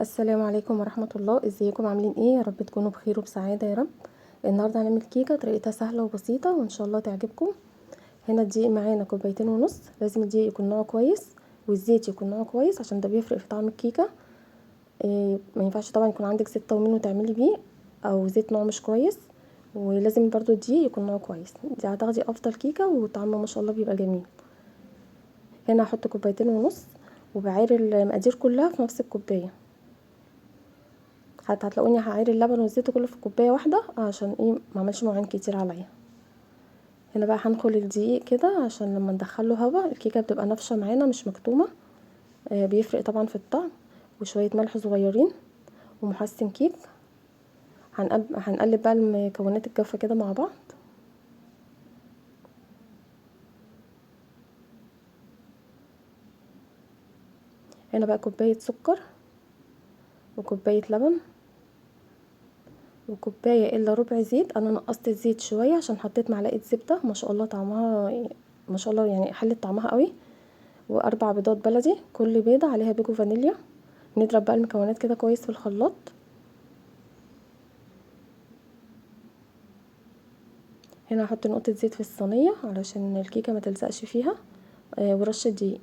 السلام عليكم ورحمة الله. ازيكم عاملين ايه؟ يا رب تكونوا بخير وبسعادة يا رب. النهاردة هنعمل كيكة طريقتها سهلة وبسيطة وان شاء الله تعجبكم. هنا الدقيق معانا 2.5 كوباية، لازم الدقيق يكون نوعه كويس والزيت يكون نوعه كويس عشان ده بيفرق في طعم الكيكة. ما ينفعش طبعا يكون عندك زيت طومين وتعملي بيه او زيت نوع مش كويس، ولازم برضو الدقيق يكون نوعه كويس. دي هتاخدي افضل كيكة وطعمها ما شاء الله بيبقى جميل. هنا هحط 2.5 كوباية وبعير المقادير كلها في نفس الكوباية. حتى هتلاقوني هعير اللبن والزيت كله في كوباية واحدة عشان ايه ما اعملش مواعين كتير عليا. هنا بقى هنخل الدقيق كده عشان لما ندخله هوا الكيكه بتبقى نافشه معانا مش مكتومة، بيفرق طبعا في الطعم. وشوية ملح صغيرين ومحسن كيك. هنقلب بقى المكونات الجافه كده مع بعض. هنا بقى كوباية سكر وكوبايه لبن وكوبايه الا ربع زيت. انا نقصت الزيت شوية عشان حطيت معلقه زبدة، ما شاء الله طعمها ما شاء الله يعني حلت طعمها قوي. و4 بيضات بلدي، كل بيضة عليها بيكو فانيليا. نضرب بقى المكونات كده كويس في الخلاط. هنا هحط نقطة زيت في الصينية علشان الكيكه ما تلزقش فيها، ورشه دقيق.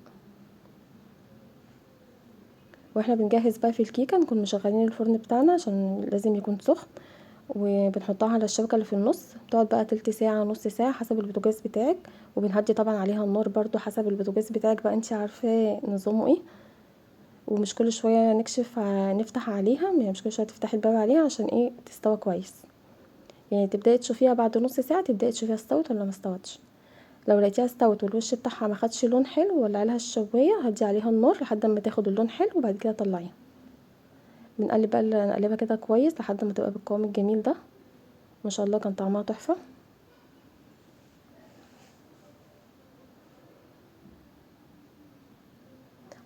واحنا بنجهز بقى في الكيكه نكون مشغلين الفرن بتاعنا عشان لازم يكون سخن، وبنحطها على الشبكة اللي في النص. بتقعد بقى تلت ساعة نص ساعة حسب البوتاجاز بتاعك، وبنهدي طبعا عليها النار برضو حسب البوتاجاز بتاعك بقى انت عارفه نظامه ايه. ومش كل شوية نكشف نفتح عليها، يعني مش كل شوية تفتحي الباب عليها عشان ايه تستوى كويس. يعني تبداي تشوفيها بعد نص ساعة، تبداي تشوفيها استوت ولا ما استوتش. لو لقيتيها استوت والوش بتاعها ما خدش لون حلو ولا عليها الشوايه، هدي عليها النار لحد ما تاخد اللون حلو وبعد كده طلعيها. بنقلب بقى نقلبها كده كويس لحد ما تبقى بالقوام الجميل ده. ما شاء الله كان طعمها تحفة.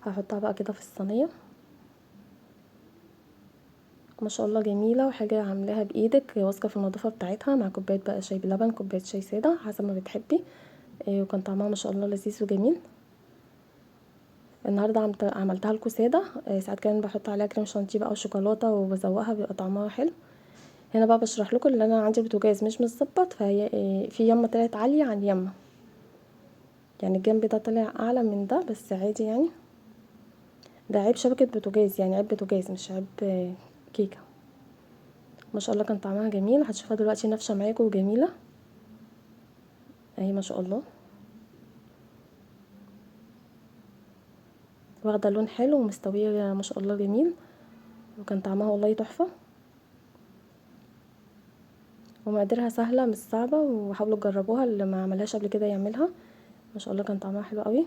هحطها بقى كده في الصينية. ما شاء الله جميلة، وحاجه عاملاها بايدك واثقة في النظافة بتاعتها، مع كوباية بقى شاي بلبن، كوباية شاي ساده حسب ما بتحبي. وكان طعمها ما شاء الله لذيذ وجميل. النهارده عملتها لكم ساده، ساعات كمان بحط عليها كريم شانتيه بقى وشوكولاته وبزوقها بيبقى طعمها حلو. هنا بقى بشرح لكم ان انا عندي البوتاجاز مش متظبط، فهي في يمه طلعت عالية عن يمه، يعني الجنب ده طلع اعلى من ده، بس عادي يعني ده عيب شبكة بوتاجاز، يعني عيب بوتاجاز مش عيب كيكة. ما شاء الله كان طعمها جميل، هتشوفها دلوقتي نافشه معاكم وجميلة اهي ما شاء الله، واخده لون حلو ومستويه ما شاء الله جميل، وكان طعمها والله تحفة. ومقاديرها سهلة مش صعبة، وحاولوا تجربوها، اللي ما عملهاش قبل كده يعملها. ما شاء الله كان طعمها حلو قوي.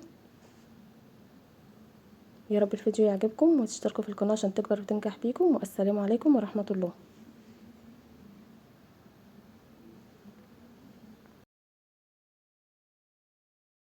يا رب الفيديو يعجبكم وتشتركوا في القناة عشان تكبر وتنجح بيكم. والسلام عليكم ورحمة الله.